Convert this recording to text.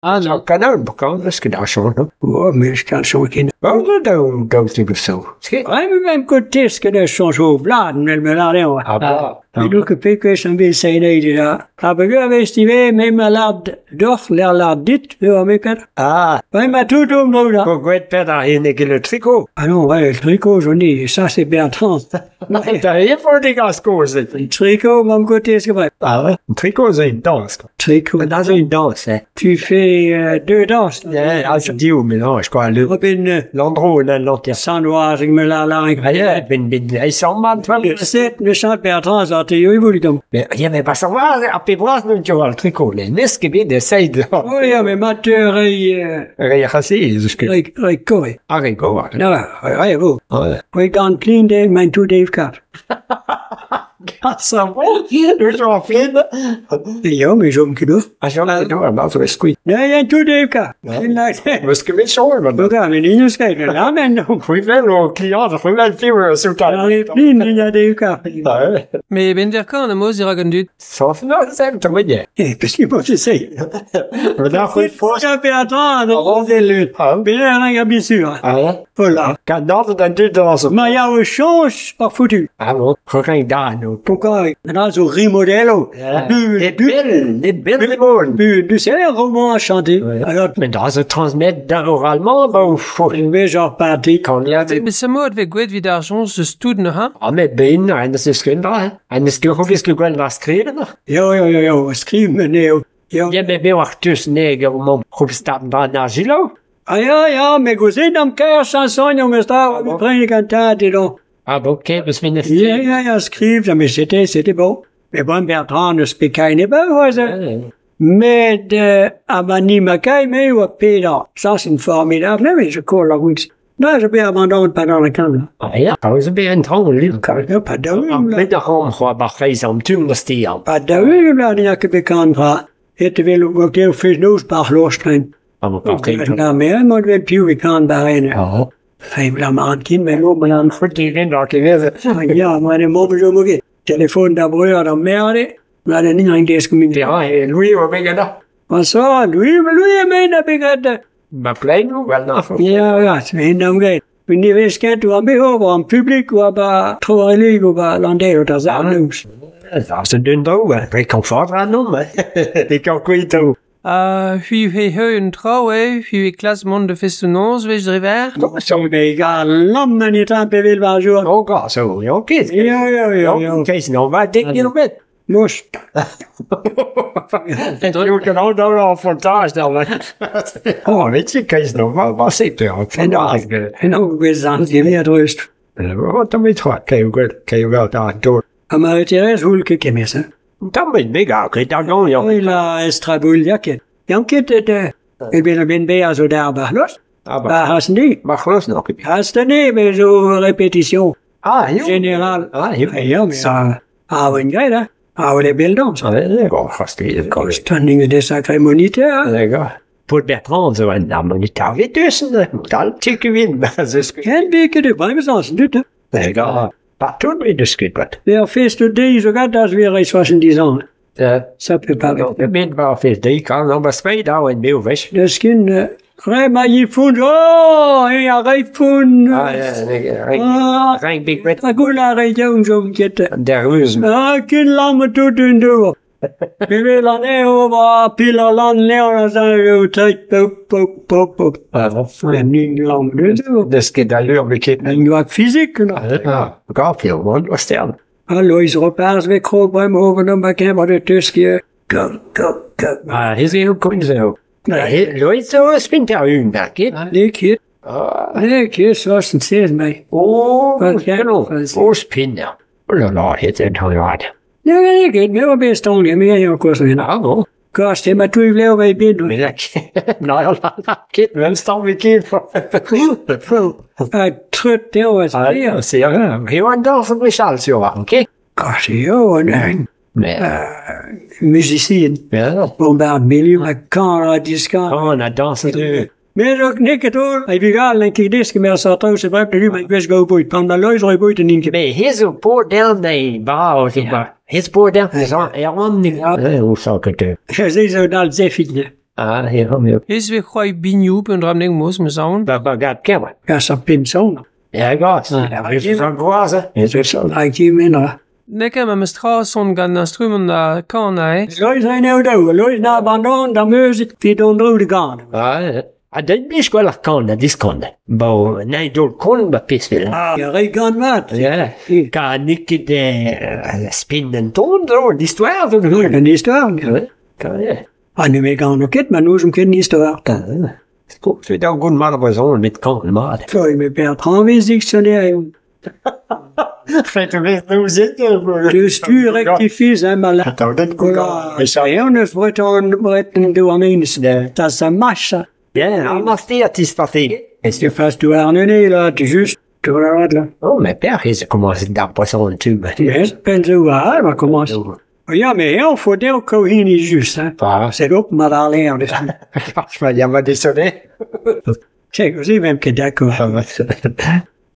Ah non. Canal, quand est-ce que dans son Oh, mais je kan zo kin. Oh, da da da so. Nej, men godt det skal der så så bladen mellem der. Ah, bra. Vi nu kan pikke som vi säger nej det där. Ha begör visst i väg med med lad doch lär lad dit hur mycket. Ah, Men med tout dum då där. go great better in the tricot. Ah non, ouais, tricot j'en ai, ça c'est Bertrand. Da er for det gaskoset. Tricot, mon côté, c'est vrai. Ah, tricot c'est une danse. Tricot. Men det er en danse. Tu fais deux danses. Ja, altså de jo men je crois le Robin l'endroit là l'enterre. Sandoise, me la la. Ja, ben ben ei somman C'est le chant Bertrand, ça t'es eu voulu comme. Mais ja, mais pas savoir a pe bras non tu le tricot le neske bet de seid. Oui, mais mateur et Re chassi, je Rico. Are go. Non, ouais, vous. We gone clean day, mijn two Dave kat. Ça va, le jour fin. Ja, mais j'aime que nous. Ah, j'en ai deux, maar zo is goed. Nee, en two Dave kat. Parce que mes choses, We gaan in ieder geval. Ja, men. Goeie wel, client, goeie wel, veel, zo Clean in Dave kat. Mais ben der kan am oz an dud. Sauf non, c'est un peu bien. Eh, parce que moi, je sais. Maar daar goed voor. Ja, Bertrand, dat is leuk. Ben je bien sûr. Ah, Voilà. kan dat dan dit was. Maar jouw chance par foutu. Ah bon, gewoon daar nu. Pourquoi? Maintenant, zo remodello. Du, Dit du, bil, dit bil limon. du, du, c'est un roman à chanter. Alors, Men dat is transmet daar oralement, maar hoe je vais genre partir. kan ja dit. Mais sa mod ve gwet vid ar jons eus tout ne ha? Ah, met benen, en dat is kinder, en dat is toch is gewoon was skriven. Jo, jo, jo, jo, schrijf me nee. Jo. Ja, maar ben wacht tussen negen om goed stappen daar naar Gilo. Ah ja, ja, mais vous am ker chanson, jo, mais daar, we brengen cantate, donc. Ah, bon, oké, dus min Ja, ja, ja, schrijf, mais c'était, c'était bon. Mais bon, Bertrand ne spikait pas, ouais, ça. Mais de Amani Mackay, mais ou Pédant. Ça, c'est une formidable, mais je cours la route. Non, je vais abandonner pendant le camp, là. Ah ja, dat is een beetje een tong, lief. Ja, pas de là. Met de hom, gewoon maar grijs om toen was die al. Pas de là, il y a que bekant, Het wil ook heel veel nieuws par losstrein. Maar oké. Ja, maar moet we piu we kan bij Ja. Hij bla maar aan kind, maar maar aan. Goed, die in dat je Ja, maar de mogen zo mogen. Telefoon daar broer dan merde. Maar dan niet aan deze community. Ja, Louis, wat ben je nou? Maar zo, Louis, Louis, mijn heb ik het. Maar plein, wel nou. Ja, ja, het is een omgeet. Men ni vet kan du am behov om publiek og bare tror og bare landel der så news. Dat is een dun droog, hè. Ik comfort aan noemen. Ik kan kwijt toe. A hui he heu un trao e, hui e klas mont de festonons vej drever. Så det er lammen i trampe vil være jour. Oh, god, zo. Ja, oké. Ja, ja, ja, ja. Oké, nou, maar dik niet op het. Los. En toen kan ook nog een montage dan. Oh, weet je, kan je nog maar wat zit er? En dan, en ook weer zand je meer rust. Wat dan weet je, kan je kan je wel daar door. Maar het is hulke kemisse. Dan ben ik ook, dan dan ja. Ila estrabul jaket. Janket det Ik ben ben bij zo daar bij los. Maar Waar has niet. maar geloof nog. Has de niet met zo'n repetition. Ah, joh. Général. Ah, joh. Ja, maar ah, een grej daar. Ah, de beelden. Ah, gast, Standing de sacré moniteur. Lekker. Voor Bertrand zo en dan moet je daar weer tussen. Moet al tikken win. En beke de bremsans, dit. Lekker. Maar toen weer de skipper. Weer feest de day, zo gaat dat weer eens 70 ans. Ja. Ça peut pas. Ik ben maar feest die kan nog maar twee dagen in Nieuw weg. Dus kind, Rema je voet, oh, ja, rijfoen. Ah ja, Ah, Rijn Big Red. Agula region zo'n kette. Der Reusen. Ah, kind lamme tot en door. Vi wil aan over pila land leren zijn we tijd pop pop pop pop. En nu lamme door. Dus ik daar leur bekend. En nu ook fysiek. Ja, Garfield, man, was der. Hallo, is Ropaars weg kroop beim over dan bij hem de tuske. Go go go. Ah, hier is ook kon zo. Nee, zo spint daar un werk. Nee, kid. Ah, Nee, kid, zoals het zegt mij. oh, Wat jij- oh, spinner. Oh, la la, het is heel hard. Nee, nee, nee, nee, maar ben je meer heel kost. Nou, Kost, maar toen bleef bij binnen. men nej, la, kid, hvem står vi kid for? Hij trut, det was Ja, ser jeg. Her en dag som Richard jo, okay? Kost, jo, en Ja, musicien. ja. Bombard milieu, kan, diskan. Åh, na danser du. Men ook nik het hoor. Hij vigal en kijk disk meer zat thuis en bij nu maar ik wist go boeit. Pan de luister boeit en niet. Men her så på der nej, bare så bare. Her på der, så er man ikke. Ja, så kan det. Je zei zo dat ze fietsen. Ah, ya, ya. Ez vez c'hoari binioù pe un dra bennak moz, 'meus aon. Ba ba gad ker. Kas ar pinson. Ya, gaz. Ja. Ar gwaz, hein. Hag kement ra. N'eo ket memes tra son gant instrumant da kanañ, eh? Loeiz a eo daou, Loeiz na abandon da muzik evit an dro da gan. Ah, ya. Ha den blij gwell ar kan, a diskan. Bo, nae dol kon ba pesvel. Ah, re gan mat. Ya. Ka n'eo ket spin an ton, dro, l'histoire, zo. An istor. Ouais. Ka, ya. Ha ne me gano ket, ma n'ouzon ket an istor. Sko, daou gont mat ar brezhoneg, met kan mat. Sorry, me Bertrand vez dictionnaire. eo. Fet vez nouzet. Deus tu rectifies, hein, ma la. Atav den Voilà, ça rien neus breton breton do an enez. Ça, ça marche, ça. Bien, ar master tisparti. Est-ce que face to Arnene, là, tu juste, tu vois là. Oh, mais père, il a commencé d'ar poisson tube. Yes, penzo ah, va commencer. Ja, mais heel voor deel kohini juist, hè. Ah, C'est ook maar alleen. Dus. Franchement, il y a pas désolé. Kijk, we zien hem ket d'accord.